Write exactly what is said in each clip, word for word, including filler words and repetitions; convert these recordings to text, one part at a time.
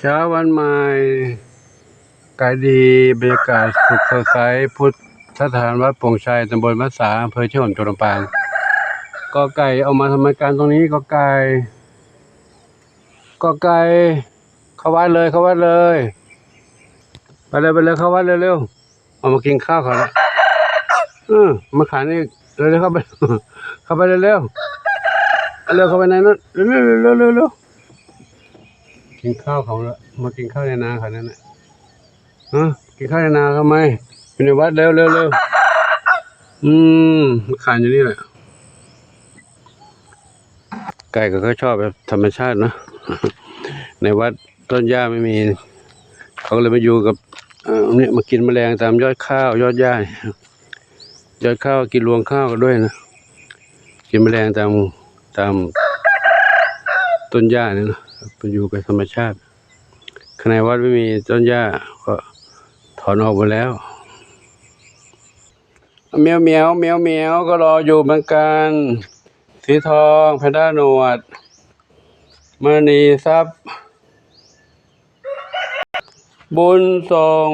เช้าวันใหม่ อากาศดี บรรยากาศสุขสดใส พุทธสถานวัดโป่งชัย ตำบลมัสสา อำเภอเชียงของ จังหวัดลำปาง กอไก่ออกมาทำรายการตรงนี้ กอไก่ กอไก่ เข้าวัดเลย เข้าวัดเลย ไปเลย ไปเลย เข้าวัดเร็วๆ ออกมากินข้าวเขาแล้ว เออ มาขายนี่ เร็วๆ เข้าไป เข้าไปเร็วๆ เร็ว เข้าไปในนั้น เร็วๆ เร็วๆ เร็วๆ เร็วๆ กินข้าวเขาแล้ว มากินข้าวในนาเขานั่นแหละ ฮะ กินข้าวในนาทำไม อยู่ในวัด เร็วๆ เร็วๆ อืม มาขายอยู่นี่แหละ ไก่เขาก็ชอบแบบธรรมชาติเนอะ ในวัดต้นหญ้าไม่มี เขาก็เลยมาอยู่กับ เอ่อ เนี่ย มากินแมลงตามยอดข้าว ยอดหญ้า ยอดข้าว กินรวงข้าวกันด้วยนะ กินแมลงตาม ตามต้นหญ้าเนี่ยนะ ไปอยู่กับธรรมชาติ ข้างในวัดไม่มีต้นหญ้า ก็ถอนออกหมดแล้ว แมวเหมียว แมวเหมียว ก็รออยู่เหมือนกัน สีทอง แพนด้าหนวด มณีทรัพย์ บุญส่ง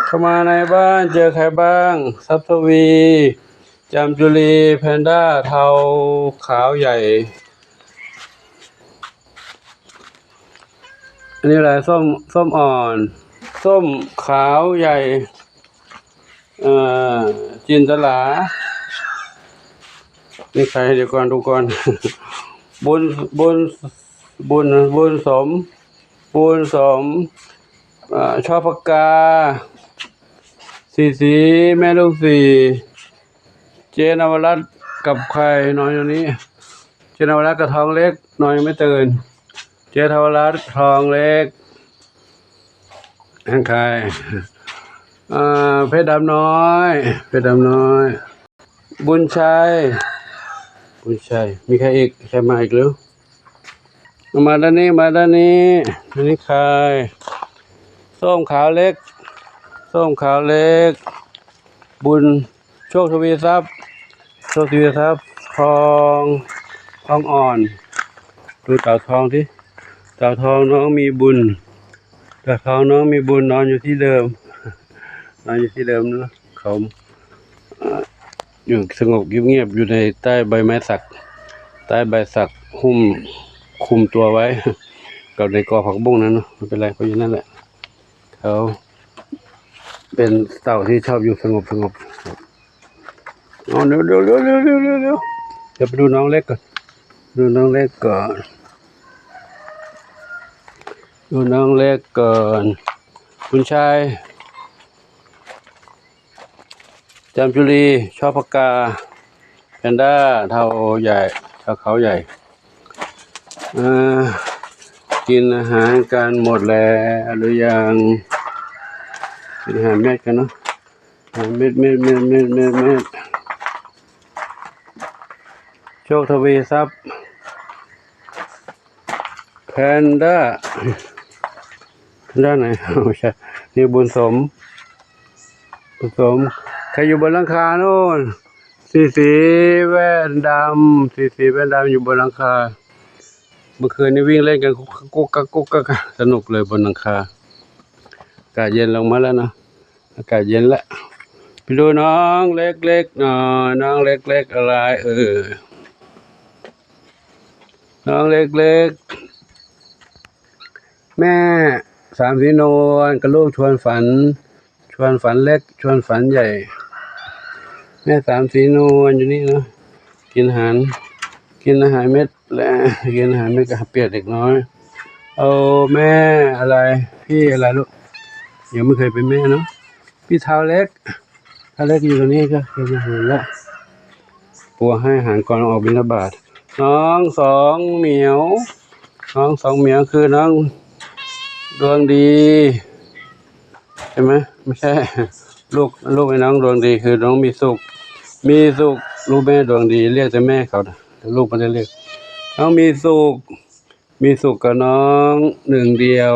เข้ามาในบ้านเจอใครบ้าง ทรัพย์ทวี จามจุลี แพนด้าเทาขาวใหญ่ อันนี้อะไร ส้ม ส้มอ่อน ส้มขาวใหญ่ เอ่อ จินตลา นี่ใคร เดี๋ยวก่อน ดูก่อน บุญ บุญ บุญ บุญสม บุญสม เอ่อ ชอบปากกา สีสี แม่ลูกสี่ เจนวรัตน์กับใครนอนอยู่นี้ เจนวรัตน์กับทองเล็ก นอนยังไม่ตื่น เจนวรัตน์ ทองเล็ก นั่นใคร อ่า เพชรดำน้อย เพชรดำน้อย บุญชัย บุญชัย มีใครอีก ใครมาอีกหรือ มาด้านนี้ มาด้านนี้ อันนี้ใคร ส้มขาวเล็ก ส้มขาวเล็ก บุญ โชคทวีทรัพย์ โชคทวีทรัพย์ ทอง ทองอ่อน ดูเต่าทองสิ เต่าทองน้องมีบุญ เต่าทองน้องมีบุญ นอนอยู่ที่เดิม นอนอยู่ที่เดิมนะ เขา เอ่อ อยู่สงบเงียบๆ อยู่ในใต้ใบไม้สัก ใต้ใบสักหุ้มคุมตัวไว้ กับในกอผักบุ้งนั้นเนอะ ไม่เป็นไร เขาอยู่นั่นแหละ เขาเป็นเต่าที่ชอบอยู่สงบๆ เอา เร็วๆ เดี๋ยวไปดูน้องเล็กก่อน ดูน้องเล็กก่อน ดูน้องเล็กก่อน คุณชาย จามจุลี ชอบปากกา แพนด้า เทาใหญ่ เทาขาวใหญ่ เอ่อ กินอาหารกันหมดแล้วหรือยัง กินอาหารเม็ดกันเนาะ อาหารเม็ด เม็ด เม็ด เม็ด เม็ด เม็ด โชคทวีทรัพย์ แพนด้า ด้านไหน ไม่ใช่ นี่บุญสม บุญสม ใครอยู่บนหลังคาโน่น สีสีแว่นดำ สีสีแว่นดำอยู่บนหลังคา เมื่อคืนนี้วิ่งเล่นกันกุ๊กกักกุ๊กกักกุ๊กกัก สนุกเลยบนหลังคา อากาศเย็นลงมาแล้วเนาะ อากาศเย็นละ ไปดูน้องเล็กๆหน่อย น้องเล็กๆอะไรเออ น้องเล็กๆ แม่สามสีนวลกับลูกชวนฝัน ชวนฝันเล็ก ชวนฝันใหญ่ แม่สามสีนวลอยู่นี่นะ กินอาหาร กินอาหารเม็ดและ กินอาหารเม็ดกับเปียกเด็กน้อย โอ้ แม่อะไร พี่อะไรลูก ยังไม่เคยเป็นแม่เนาะ พี่เท้าเล็ก เท้าเล็กอยู่ตรงนี้ก็เคยมาเห็นแล้ว ปู่ให้อาหารก่อนออกบิณฑบาต น้องสองเหมียว น้องสองเหมียวคือน้องดวงดี ใช่ไหม ไม่ใช่ ลูก ลูกไอ้น้องดวงดีคือน้องมีสุข มีสุข ลูกแม่ดวงดี เรียกแต่แม่เขานะ ลูกไม่ได้เรียก น้องมีสุข มีสุขกับน้องหนึ่งเดียว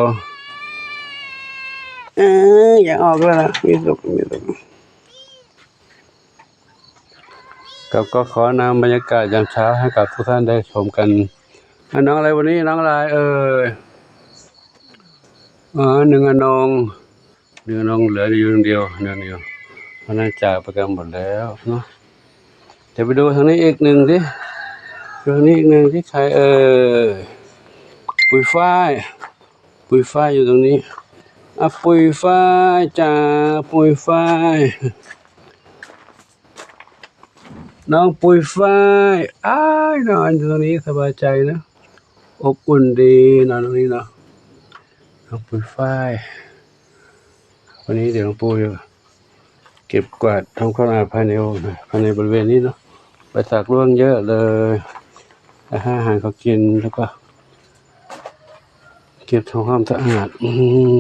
เอ้ย อย่าออกเลยนะ มีสุข มีสุข ครับ ก็ขอนำบรรยากาศยามเช้าให้กับทุกท่านได้ชมกัน อ่ะ น้องอะไรวันนี้ น้องอะไรเอ่ย อ๋อ หนึ่งอนง หนึ่งอนงเหลืออยู่คนเดียว หนึ่งเดียว เพราะนั้นจากไปกันหมดแล้วเนาะ เดี๋ยวไปดูทางนี้อีกหนึ่งสิ ดูทางนี้อีกหนึ่งสิ ใครเอ่ย ปุยฝ้าย ปุยฝ้ายอยู่ตรงนี้ อ่ะ ปุยฝ้ายจ๋า ปุยฝ้าย น้องปุยฝ้าย อ้าย นอนอยู่ตรงนี้สบายใจนะ อบอุ่นดี นอนตรงนี้เนาะ น้องปุยฝ้าย วันนี้เดี๋ยวหลวงปู่จะเก็บกวาดทำความสะอาดภายในโอ่งนะ ภายในบริเวณนี้เนาะ ใบสักร่วงเยอะเลย อาหารเขากิน แล้วก็ เก็บทำความสะอาด อืม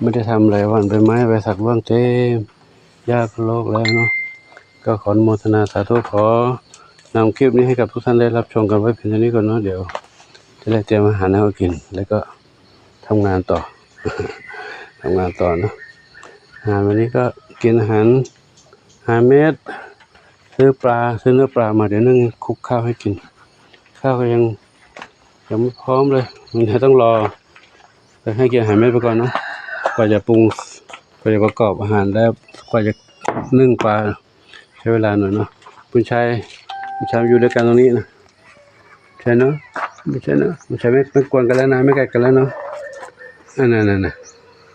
ไม่ได้ทำหลายวัน ใบไม้ใบสักร่วงเต็ม หญ้าก็รกแล้วเนาะ ก็ขออนุโมทนาสาธุ ขอนำคลิปนี้ให้กับทุกท่านได้รับชมกันไว้เพียงเท่านี้ก่อนเนาะ เดี๋ยวจะได้เตรียมอาหารให้เขากิน แล้วก็ทำงานต่อ ทำงานต่อเนาะ อาหารวันนี้ก็กินอาหาร หาเม็ด ซื้อปลา ซื้อเนื้อปลามา เดี๋ยวนึ่งคลุกข้าวให้กิน ข้าวก็ยัง ยังไม่พร้อมเลย มันจะต้องรอ ให้กินอาหารเม็ดไปก่อนเนาะ กว่าจะปรุง กว่าจะประกอบอาหารได้ กว่าจะนึ่งปลา ใช้เวลาหน่อยเนาะ คุณชาย คุณชายอยู่ด้วยกันตรงนี้นะ ใช่เนาะ ไม่ใช่เนาะ ไม่ใช่ ไม่ ไม่กวนกันแล้วนะ ไม่กัดกันแล้วเนาะ อันนั้นน่ะ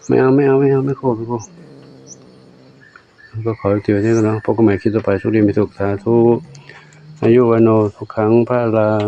ไม่เอา ไม่เอา ไม่เอา ไม่โคบ ไม่โคบ ก็ขอจบเท่านี้ก่อนเนาะ พบกันใหม่คลิปต่อไป โชคดีมีสุข สาธุ อายุวัณโณ สุขัง พลัง